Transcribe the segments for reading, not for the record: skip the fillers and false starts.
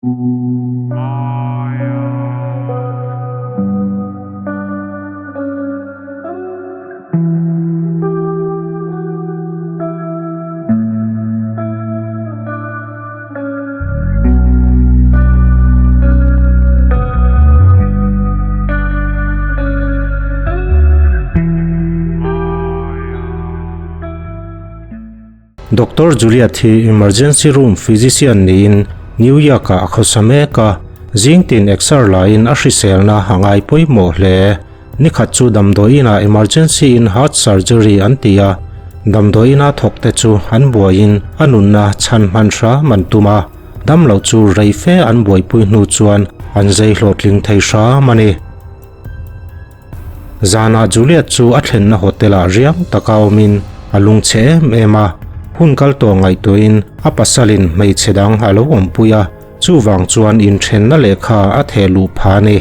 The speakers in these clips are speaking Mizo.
Doctor Juliet hi emergency room physician niin New York-ah a khawsa mek a, zing tin exer laiin a hriselna a ngai pawimawh hle. Nikhat chu damdawiinah emergency in heart surgery an ti a, damdawiina thawkte chu an buaiin a nunna chhan hman hram an tum a, damloh chu rei fe an buaipui hnu chuan an zei hlawhtling thei hram a ni. Zanah Juliet chu a thlenna hotel-ah riang taka awmin a lungchhe em em a, hun kal tawh ngaihtuahin a pasalin hmeichhe dang a lo awmpui a, chuvang chuan inthenna lehkha a theh luh phah a ni.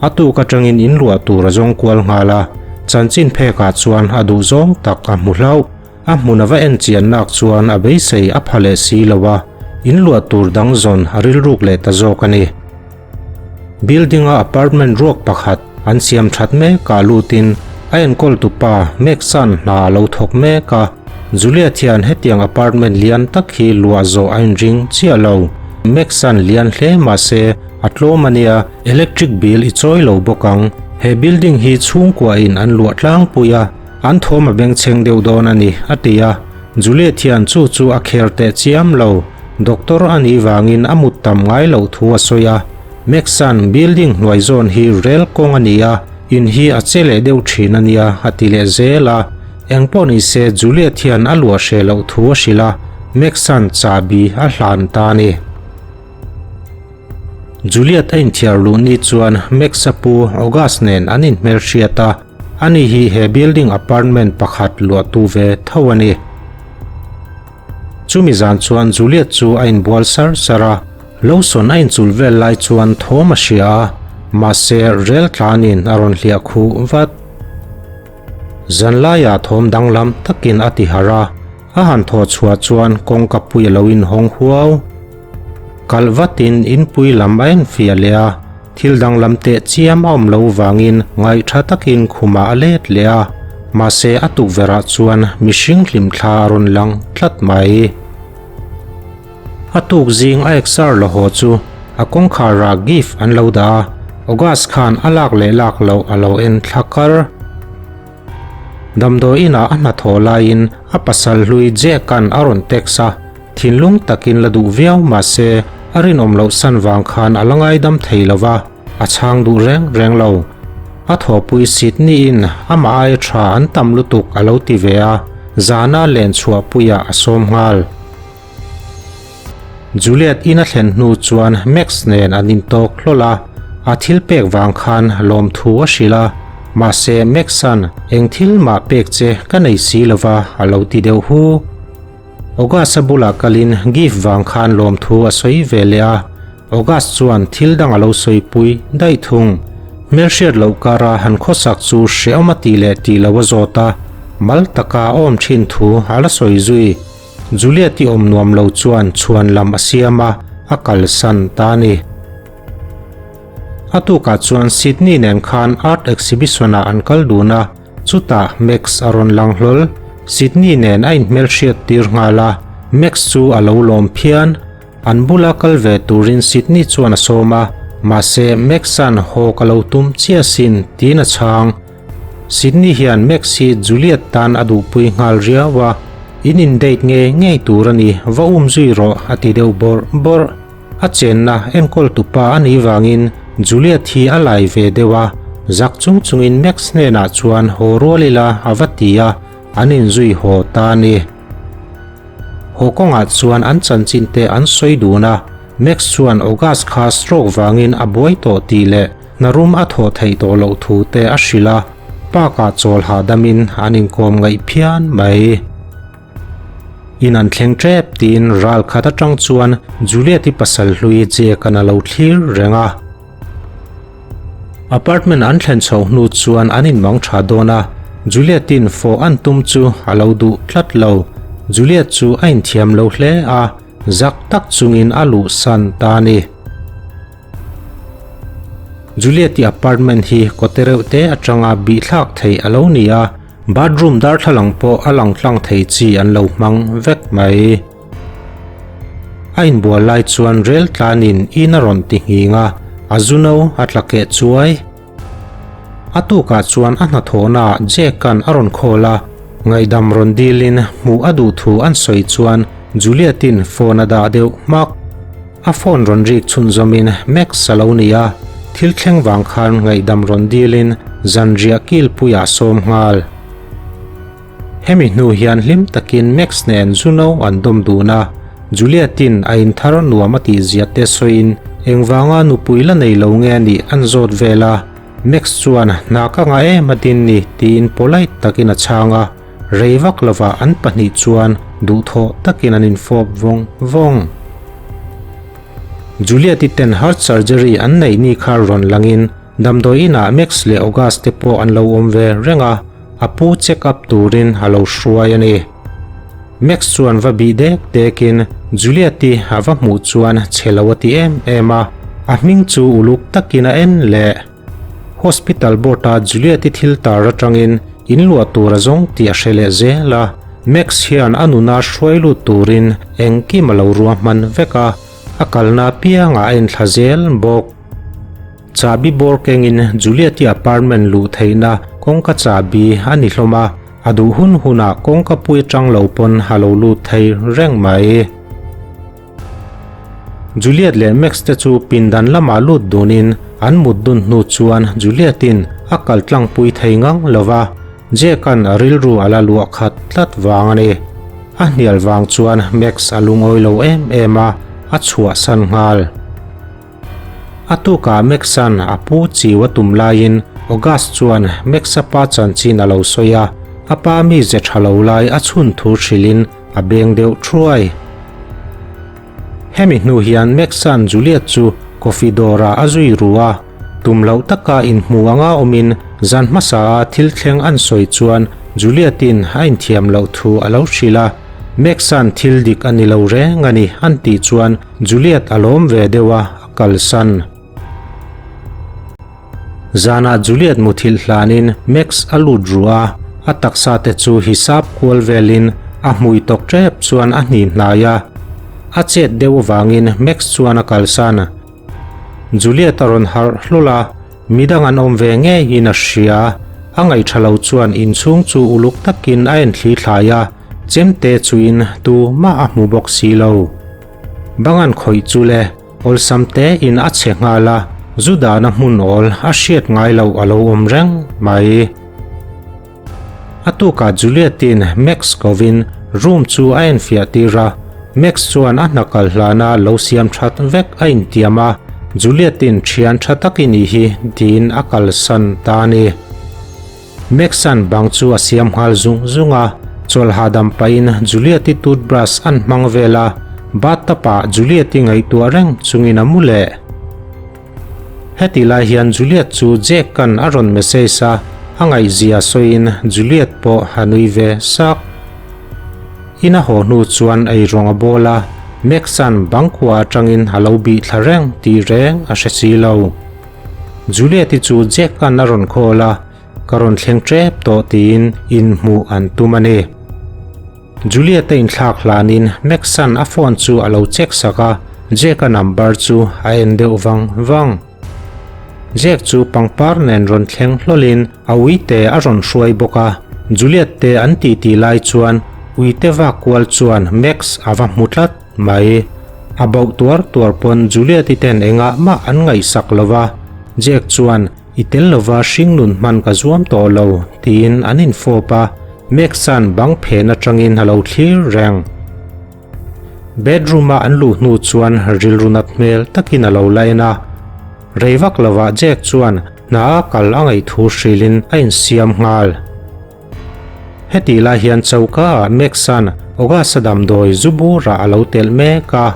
A tuk atangin in luah tur a zawng kual nghal a, chanchin phekah chuan a duh zawng tak a hmu hlauh. A hmun a va en chian nak chuan a beisei a pha leh si lo a, in luah tur dang zawn a rilruk leh ta zawk a ni. Building-a apartment ruak pakhat an siam that mekah lutin a enkawl tupa Meksan hna a lo thawk mek a, Juliet hian hetiang apartment lian tak hi luah zawh a inring chiah lo. Meksan lian hle mahse a tlawm a nia, electric bill i chawi lo bawk ang. He building hi chhungkua in an luah tlangpui a, an thawm a bengchheng deuh dawn a ni, a ti a. Juliet hian chu chu a kher teh chiam lo. Doctor a nih vangin a mut tam ngai loh thu a sawi a. Meksan building hnuai zawn hi rel kawng a ni a, in hi a che leh deuh thin a nia, a ti leh zel a. Engpawh ni se Juliet hian a luah hreh loh thu a hrilh a, Meksan chahbi a hlan ta a ni. Juliet a inthiar luh ni chuan Max-a pu August nen an inhmelhriat a, ani hi he building apartment pakhat luahtu ve tho a ni. Chumi zan chuan Juliet chu a inbual sar sar a, lotion a inchulh vel lai chuan thawm a hria a, mahse rel tlanin a rawn hliah khuh vat. Zanlaiah thawm danglam takin a ti harh a, a han thaw chhuah chuan kawngka pui a lo inhawng huau. Kalh vatin inpui lam a enfiah leh a, thil danglam teh chiam a awm lo vangin ngaihtha takin khumah a let leh a, mahse a tukverhah chuan mihring hlimthla a rawn lang tlat mai. A tuk zing a exer la haw chu a kawngkhar ah gift an lo dah a, August khan a lak leh lak loh a lo en thla kar. Damdawi inah a hnathawh laiin a pasal hlui Jack-a'n a rawn text a, thinlung takin la duh viau mahse a rinawm loh san vang khan a la ngaidam thei lo va, a chhang duh reng reng lo. A thawhpui Sydney-in amah aia tha an tam lutuk a lo ti ve a, zana len chhuahpuiah a sawm nghal. Juliet in a thlen hnu chuan Max nen an intawk hlawl a, a thil pek vang khan lawmthu a hrilh a, mahse Max-a'n eng thil mah pek che ka nei si lova a lo ti deuh hu. August-a bulah kalin gift vang khan lawmthu a sawi ve leh a, August chuan thil dang a lo sawipui daih thung. Hmelhriat loh kara han khawsak chu hrehawm a tih leh tih lo a zawt a, mal taka a awm thin thu a la sawi zui. Juliet-i awm nuam lo chuan chhuan lam a siam a, a kalsan ta a ni. A tukah chuan Sydney nen khan art exhibition-ah an kal dun a, chutah Max a rawn lang hlawl. Sydney nen a inhmelhriat tir nghal a, Max chu a lo lawm phian. An bula kal ve turin Sydney chuan a sawm a, mahse Max-a'n haw ka lo tum chiah sin tiin a chhang. Sydney hian Max hi Juliet tan a duhpui nghal riau a, in in date ngei ngei tur a ni, va um zui rawh a ti deuh bawrh bawrh. A chenna enkawl tupa a nih vangin Juliet hi a lai ve deuh a, zak chung chungin Max hnenah chuan haw rual ila a va ti a, an inzui haw ta a ni. Haw kawngah chuan an chanchin te an sawi dun a, Max chuan August kha stroke vangin a buai tawh tih leh hna rum a thawh theih tawh loh thu te a hrilh a, park ah chawl hahdamin an inkawm ngaih phian mai. In an thleng tep tiin ral khat atang chuan Juliet-i pasal hlui Jack-a'n a lo thlir reng a. Apartment an thlen chhoh hnu chuan an inmang tha dawn a, Juliet-in fawh an tum chu a lo duh tlat lo. Juliet chu a inthiam lo hle a. Zak tak chungin a luhsan ta a ni. Juliet-i apartment hi kawte reuh te atanga bihthlak theih a lo ni a, bathroom darthlalang pawh a lang tlang thei chi an lo hmang vek mai. A inbual lai chuan rel tlanin in a rawn ti nghing a, a zu no a tla keh chuai. A tukah chuan a hnathawhnaah Jake-a'n a rawn call a, ngaihdam rawn dilin hmuh a duh thu an sawi chuan Juliet-i'n phone a dah deuh hmak. A phone rawn rik chhunzawmin Max a lo ni a, thil thleng vang khan ngaihdam rawn dilin zanriah kilpuiah a sawm nghal. Hemi hnu hian hlim takin Max nen Juno an dawm dun a, Juliet-in a inthar nuam a tih zia te sawiin engvanga nupui la nei lo nge nih an zawt vel a, Max chuan hna ka ngah em a din ni tiin polite takin a chhang a, rei vak lovah an pahnih chuan duhthawh takin an infawp vawng vawng. Juliet-i ten heart surgery an neih ni kha rawn langin Damdawi inah Max leh August te pawh an lo awm ve reng a, a pu check up turin a lo hruai a ni. Max chuan va bih dek dekin Juliet-i a va hmuh chuan chhe lo a ti em em a, a hming chu uluk takin a en leh. Hospital board-a Juliet-i thil tar atangin in luah tur a zawng tih a hre leh zel a, Max hian a nuna hruai lut turin engkim a lo ruahman vek a, a kalna apiangah a enthla zel bawk. Chahbi bawr kengin Juliet-i apartment luh theihna kawngka chahbi a ni hlawm a, a duh hun hunah kawngka pui atang lo pawn a lo lut thei reng mai. Juliet leh Max te chu pindan lamah lut dunin an mut dun hnu chuan Juliet-in a kal tlangpui thei ngang lo va, Jake-a'n a rilru a la luah khat tlat vang a ni. A hnial vang chuan Max a lungawi lo em em a, a chhuahsan nghal. A tukah Max-a'n a pu chiu a tum laiin August chuan Max-a pa chanchin a lo sawi a, a pa mize tha lo lai a chhun thu hrilhin a beng deuh thuai. Hemi hnu hian Max-a'n Juliet chu coffee dawrah a zui ru a, tum loh taka inhmu anga awmin zan hmasaa thil thleng an sawi chuan Juliet-in a inthiam loh thu a lo hrilh a, Max-a'n thil dik a ni lo reng a ni an tih chuan Juliet a lawm ve deuh a, a kalsan. Zanah Juliet muthilh hlanin Max a lut ruh a, a taksa te chu hisap kual velin a hmui tawk tep chuan a hni hnai a. A chet deuh avangin Max chuan a kalsan. Juliet a rawn harh hlawl a, midang an awm ve ngeiin a hria. A ngaihṭha lo chuan inchhung chu uluk takin a en thli thlai a, chemte chuin tumah a hmu bawk si lo. Bang an khawih chu le, awlsam te in a chhe nghal a, zu dahna hmun awl a hriat ngai loh a lo awm reng mai. A tukah Juliet-in Max kovin room chu a enfiah tir a, Max chuan a hna kal hlana lo siam that vek a intiam a, Juliet-in thian tha tak i nih hi tiin a kalsan ta a ni. Max-a'n bang chu a siam nghal zung zung a, chawlh hahdam pahin Juliet-i toothbrush a'n hmang vel a, bathtub-ah Juliet-i ngaihtuah reng chungin a mu leh. Heti lai hian Juliet chu Jake-a'n a rawn message a, a ngaihzia sawiin Juliet pawh a nui ve sak. In a haw hnu chuan eirawng a bawl a, Max-a'n bangkua atangin a lo bih thla reng tih reng a hre si lo. Juliet-i chu Jack-a'n a rawn call a, ka rawn thleng tep tawh tiin inhmuh an tum a ni. Juliet-a inthlak hlanin Max-a'n a phone chu a lo check sak a, Jack-a number chu a en deuh vang vang. Jack chu pangpar nen rawn thleng hlawlin a uite a rawn hruai bawk a, Juliet te an titi lai chuan uite vak kual chuan Max a va hmu tlat. Mai. A bauh tuar tuar pawn Juliet-i ten engah mah an ngaihsak lo va, Jack chuan, I tel lova hringnun hman ka zuam tawh lo, tiin an infawp a, Max-a'n bang phen atangin a lo thlir reng. Bedroom-a an luh hnu chuan rilru nat hmel takin a lo la en a. Rei vak lovah Jack chuan hna a kal a ngaih thu hrilhin a insiam nghal. Hetih lai hian choka ah Max-a'n August-a damdawi zu burah a lo telh mek a.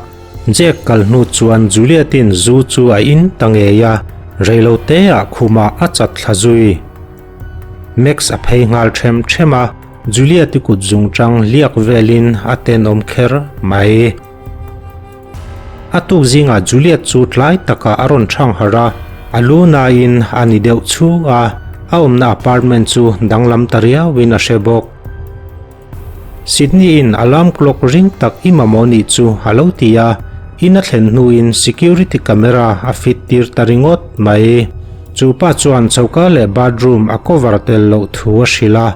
Jack kal hnu chuan Juliet-in zu chu a in ta ngei a, reilote ah khumah a chat thla zui. Max a phei nghal them them a, Juliet-i kut zungchang liak velin a tenawm kher mai. A tuk zingah Juliet chu tlai takah a rawn thang harh a, a lu nain a ni deuh chhu a, a awmna apartment chu danglam ta riauin a hre bawk. Sydney-in alarm clock ring tak i mamawh nih chu a lo ti a, in a thlen hnuin security camera a fit tir ta ringawt mai. Chu pa chuan choka leh bathroom a cover tel loh thu a hrilh a.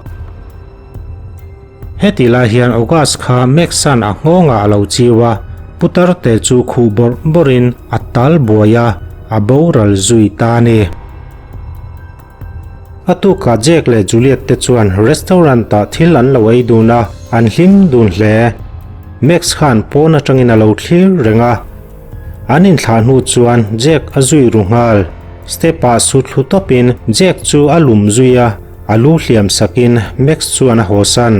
Heti lai hian August kha Max-a'n a nghawngah a lo chiu a, putar te chu khuh bawrh bawrhin a tal buai a, a boral zui ta a ni. A tukah Jack leh Juliet te chuan restaurant ah thil an lo ei dun a, an hlim dun hle. Max khan pawn atangin a lo thlir reng a. An inthlah hnu chuan Jack a zui ru nghal. Step ah su thlu tawpin Jack chu a lum zui a, a lu hliam sakin Max chuan a hawsan.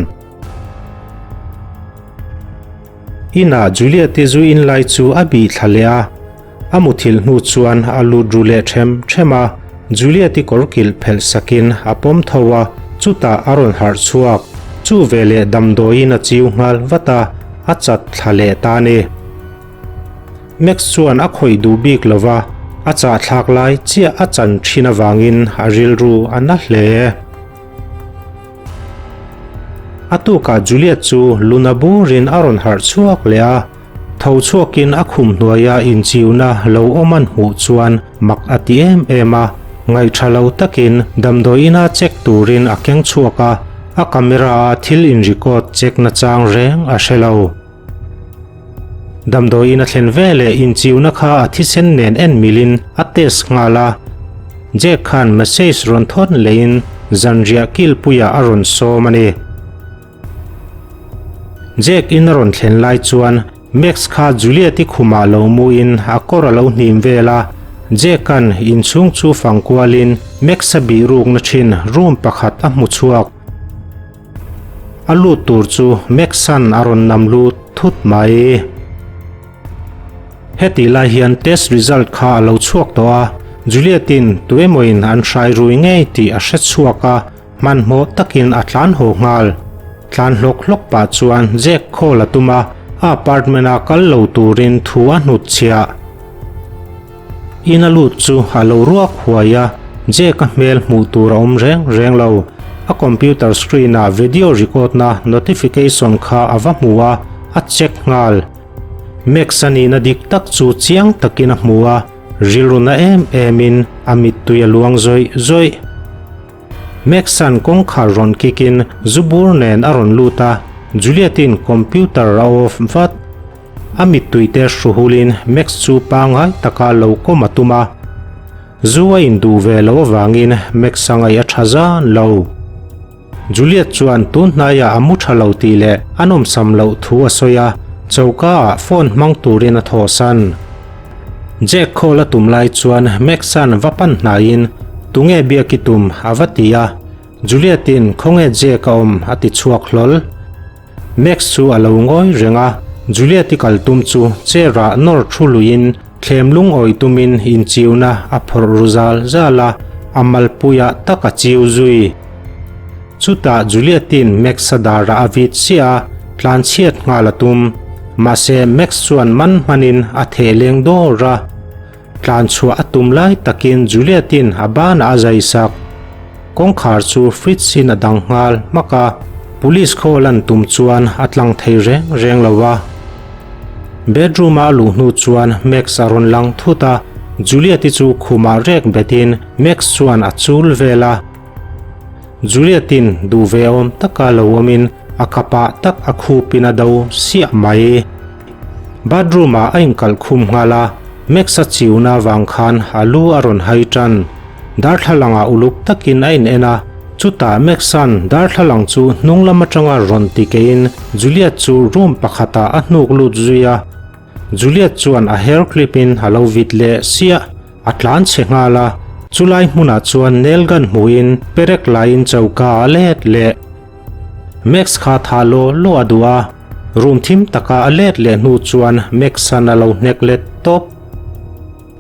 Inah Juliet-i zu in lai chu a bih thla leh a. A muthilh hnu chuan a lut ru leh ṭhem ṭhem a, Juliet-i kawr kilh phelh sakin a pawm tho a, chutah a rawn harh chhuak. Chu veleh damdawiin a chiu nghal vat a, a chat thla leh ta a ni. Max chuan a khawih duh bik lo va, a chahthlak lai chiah a chan ṭhin avangin a rilru a na hle. A tukah Juliet chu luna burin a rawn harh chhuak leh a, Tho chhuakin a khum hnuaia inchiuna lo awm an hmuh chuan mak a ti em em a, ngaihṭha lo takin damdawi ina check turin a keng chhuak a, a camera-a thil in-record check nachang reng a hre lo. Damdawi in a thlen veleh inchiuna kha a thisen nen en milin a test nghal a, Jack khan message rawn thawn lehin zanriah kilpuiah a rawn sawm a ni. Jack in a rawn thlen lai chuan Max kha Juliet-i khumah lo muin a kawr a lo hnim vel a, Jack-a'n inchhung chu fang kualin Max-a bih rukna thin room pakhat a hmu chhuak. A lut tur chu Max-a'n a rawn nam lut thut mai. Hetih lai hian test result kha a lo chhuak tawh a, Juliet-in tuemawin an hrai rui ngei tih a hre chhuak a, Hmanhmawh takin a tlan haw nghal. Tlan hlawk hlawk pah chuan Jack call a tum a, a apartment a kal lo turin thu a hnut chhiah. In a lut chu a lo ruak huai a, Jack a hmel hmuh tur a awm reng reng lo. A computer screen ah video record na notification kha a va hmu a, a check nghal. Max a nihna dik tak chu chiang takin a hmu a, rilru na em em in a mittui a luang zawih zawih. Max-a'n kawngkhar rawn kikin zu bur nen a rawn lut a, Juliet-i'n computer a off vat. A mittuite hru hulin Max chu pangngai taka lo kawm a tum a. Zu a induh ve loh avangin Max-a ngaih a tha zan lo. Juliet chuan tun hnaiah a mu tha lo tih leh a nawmsam loh thu a sawi a, choka-ah phone hmang turin a thawhsan. Jack call a tum lai chuan Max-a'n va pan hnaiin, Tunge biak i tum? a va ti a. Juliet-i'n Khawnge Jack a awm? a ti chhuak hlawl. Max chu a lo ngawi reng a, Juliet-i kal tum chu chair-ah nawr thu luiin thlem lungawi tumin inchiuna a phawrh ru zal zal a, a malpuiah tak a chiu zui. Chutah Juliet-i'n Max-a darah a vit chiah a, tlanchhiat nghal a tum. Mahse Max chuan man hmanin a theh leng dawr a. Tlan chhuah a tum lai takin Juliet-i'n a banah a zai sak. Kawngkhar chu fridge-in a dang nghal hmak a, police khaw lan tum chuan a tlang thei reng reng lo a. Bedroom-a a luh hnu chuan Max a rawn lang thut a, Juliet-i chu khumah rek betin Max chuan a chul vel a. Juliet-in duh ve awm taka lo awmin a kapah tak a khupin a do siah mai. Bathroom-ah a inkalh khum nghal a, Max-a chiuna avang khan a lu a rawn hai tan. Darthlalangah uluk takin a in en a, chutah Max-a'n darthlalang chu hnung lam atanga rawn ti keiin Juliet chu room pakhatah a hnuk lut zui a. Juliet chuan a hair clip in a lo vit leh siah, a tlan chhe nghal a, chulai hmunah chuan nail gun hmuhin perek laiin choka a let leh. Max kha tha law law a duh a, room thim taka a let leh hnu chuan Max-a'n a lo hnek let tawp.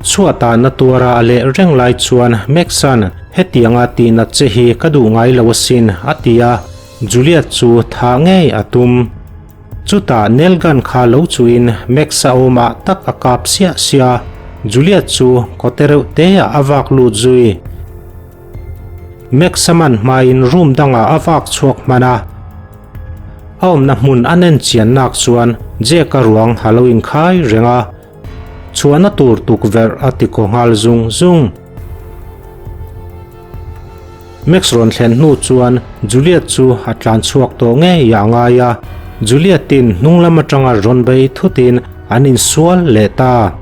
Chhuatah na tuara a leh reng lai chuan Max-a'n hetianga tihnat che hi ka duh ngai lo asin a ti a, Juliet chu thah ngei a tum. Chutah nail gun kha lo chuhin Max-a awmah tak a kap siah siah a, Juliet chu kawte reuh teah a vak lut zui. Max-a man hmain room dangah a vak chhuak hman a. A awmna hmun a nen chian nak chuan Jake-a ruang a lo inkhai reng a, chhuahna tur tukverh a ti kaw nghal zung zung. Max rawn thlen hnu chuan Juliet chu a tlan chhuak tawh ngei a ngai a, Juliet-in hnung lam atanga rawn bei thutin an insual leh ta.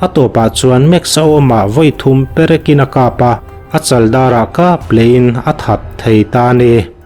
A tawpah chuan Max-a awmah vawi thum perekin a kap a, a chal darah kap leiin a that thei ta a ni.